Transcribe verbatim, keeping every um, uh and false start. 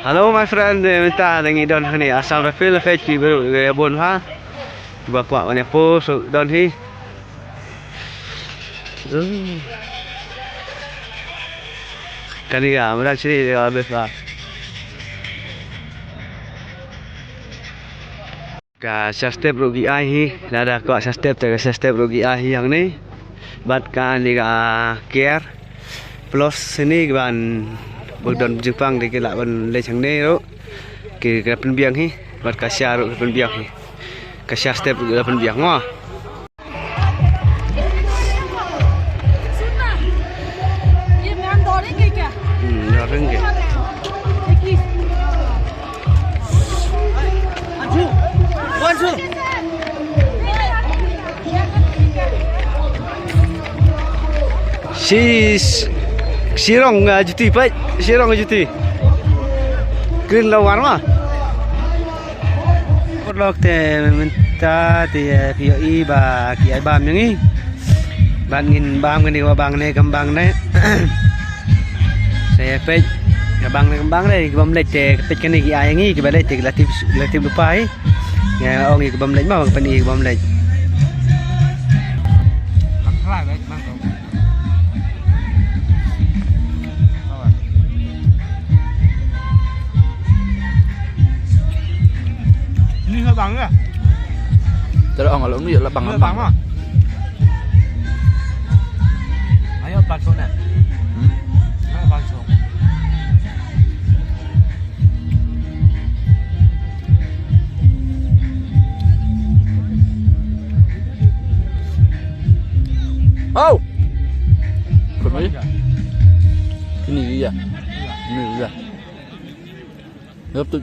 Hello my friend, mynta ngi don hangne Assam Rifle, peit ki briew ki bun ha. Ba kwah wan ïa post don hi. Kane ka mrad sini ka bes ba. Ka sha step ruh ki ai hi, lada kwah sha step te ka sha step ruh ki ai hi hangne. Bad kane ka care plus sini ki ban bad don jingpang de ki lah ban leit hangne ruh. Ki ka pynbiang hi, bad ka sha ruh ka pynbiang hi. Ka sha step ruh ka pynbiang mo. Hmm, dua ringgit. Shi, shi rong, ah, juti, peit. Shi rong juti. Green lawan ma. Paralok te mynta te, eh, phi ïohi ba ki ai bam ïa ngi. Bad ngin bam kane ka bang ne ka bang ne. Te peit ka bang ne ka bang ne, ki bym leit te peit kane ki ai ïa ngi, ki ba leit te ki la tip, la tip lypa hi. Nga ong ïa ki bym leit ma, ban pyni ki bym leit. Ni ha bang ya? Tara ong lo ni la bang, ni la bang bang. Ma. Ayo bang so na. Hmm? Ayo bang so. Oh! Kami? Ini dia. Ini dia. Ngap tu je.